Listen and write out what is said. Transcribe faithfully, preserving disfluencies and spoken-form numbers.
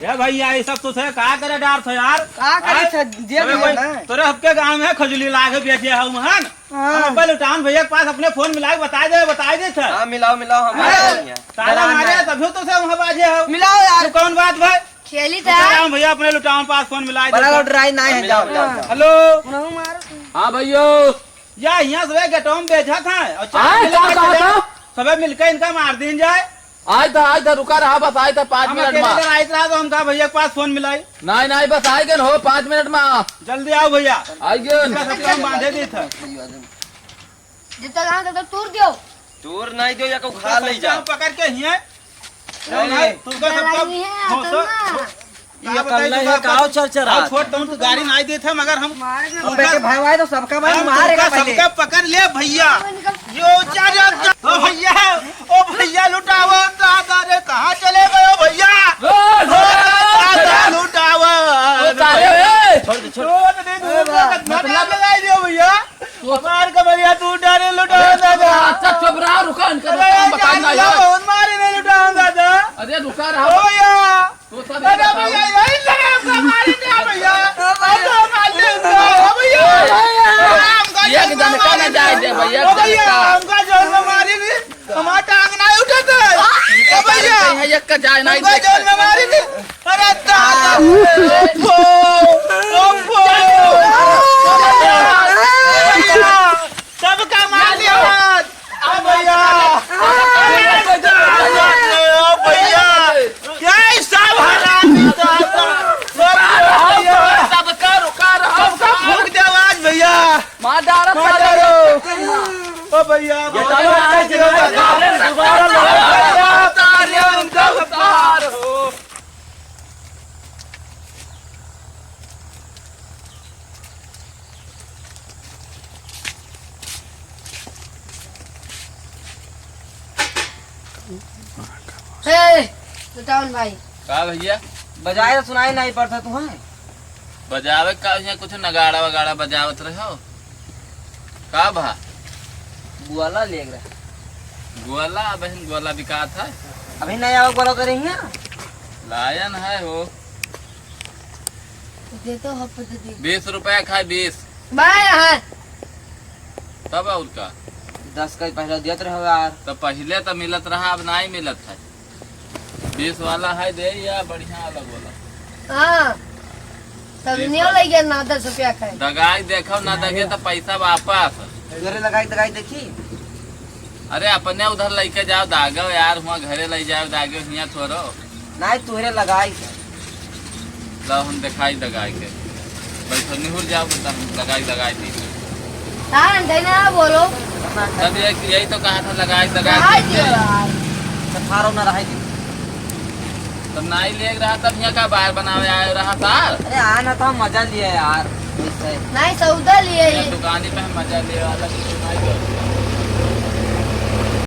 ए भइया, ई सब तोसे का करे डारथो यार? का करे आय? थे? जे तोरे भी कोई, है ना। तोरे सबके गाँव में खजुली लागे बेचे हउ महन। हाँ। हम अब्बे लुटावन भइया के पास अपने फोन मिलाइ के बताइ दे, बताइ दे थे। हाँ, मिलाओ, मिलाओ, हम अरे, आए हैं। ताला मारे, तभी तोसे वहाँ बाजे हउ। मिलाओ यार। तू कौन बात भाई? खेली था। लुटावन भइया अपने लुटावन पास फोन मिलाइ दे बड़ा थे। लौट रहा है, ना है, मिलाओ, जाओ, मिलाओ, जाओ। जाओ। हेलो। हाँ भइया। या हियाँ सबे गेटवा में बेचत हैं और चार आय, मिनट का में कहा चले था? सबे मिलके इनका मार दीन जाए। आय था, आय था, रुका रहा बस, आय था पाँच हम मिनट अकेले में। इधर आइत रहा तो हम कहा भइया के पास फोन मिलाई। नाहीं, नाहीं, बस आय गन हो, पाँच मिनट में। जल्दी आओ भइया। आय गन। इनका सबके हम बांधे दी था। जितना कहा था तो तूर दियो। तूर नाहीं दियो या को खा ले जा। पकड़ के हियाँ नहीं, नहीं। तुमका सबका लड़ाई है, भौंसा, अतना। भौ-, ये का बताई कल्ला तुमका है, का हो चरचरात? छोड़ दऊं, तू गाड़ी नाहीं देत है, मगर हम मार के अब बेटे भाई, भाई तो सबका भाई हम मारेगा तुमका पहले। सबका पकड़ ले भइया। यो चाचा, ओ भइया, ओ भइया लुटावा, दादा रे, कहाँ चले गए हो भइया? ओ ओ दादा दादा। लुटावा। ओ तारे, ए। छोड़ दे, छोड़। छोड़ दे, तू ए बा, मतलब लगाई दियो भइया। हमार कमरिया तू डारे लुटावा, दादा। अच्छा, चुप रहा, रुका, इनका अरे, बताऊं, बताऊं, जान ना लो, यार। बहुत मारे ने लुटावा, दादा। अरे, रुका रहा। ओ भइया। तो सब अरे बताओ। भइया, यही लगा हमका मारे ना भइया। हमका मार दे, ओ भइया। भइया। हमका एक जन का ना जाए दे भइया, ओ भइया, हमका जोर में मारी नी। हमार टांग ना उठत है। ओ भइया। कहीं एक का जाए ना हमका जोर में मारी नी। अरे दादा। ओफो, ओफो। भइया, सबका मार दिया। ओ भइया। ओ भइया। क्या ई सब हरामी दादा? ओ भइया। सबका रुका रहा। सबका फूंक दे आज भइया। मार डालो, मार डालो। ओ भइया, ये मार डालो। दोबारा लगा। भइया, उतार, उनका उतार। ए, लुटावन भाई। का भइया? बजाए तो सुनाई नाहीं पड़त है तुम्हें। बजावे का, यहाँ कुछ नगाड़ा वगाड़ा बजावत रहे हो? का भा? ग्वाला लेग रहा। ग्वाला, बहिन, ग्वाला बिकात है? अभी नया ग्वाला तो रही है। लायन है हो। दे तो, हफ्ते दे दे। बीस रुपया खाए, बीस। बाय, हाँ। तब और का? दस का पहले देत रहो यार। तो पहले तो मिलत रहा, अब नाहीं मिलत है। बीस वाला है, दे या बढ़िया वाला बोला। हाँ। तब बीस नियो वाला। लइ गया ना दस रुपया खाए। दगाई देखो ना, दगे तो पैसा वापस। घरे लगाई दगाई देखी। अरे अपने उधर लइके जाओ दागो यार, हुआँ घरे लइ जाओ दागो, हियाँ थोड़ो। नाहीं, तुहरे लगाई के। लाओ हम देखाई दगाई के। बैठो, निहुर जाओ, बता हम लगाई, लगाई दी। हाँ, अंधे ना बोलो। तब ये, यही तो कहा था, लगाई, लगाई लगाई दी। दियो यार। अठारह ना रहाई दी। तब नाहीं लेग रहा, तब यहाँ का बार बनावे आए रहा सार? अरे आना था, मजा लिया यार, वैसे। नाहीं, सौदा लिए ये ये। दुकानी पे हम मजा ले वाला कुछ नाहीं करते।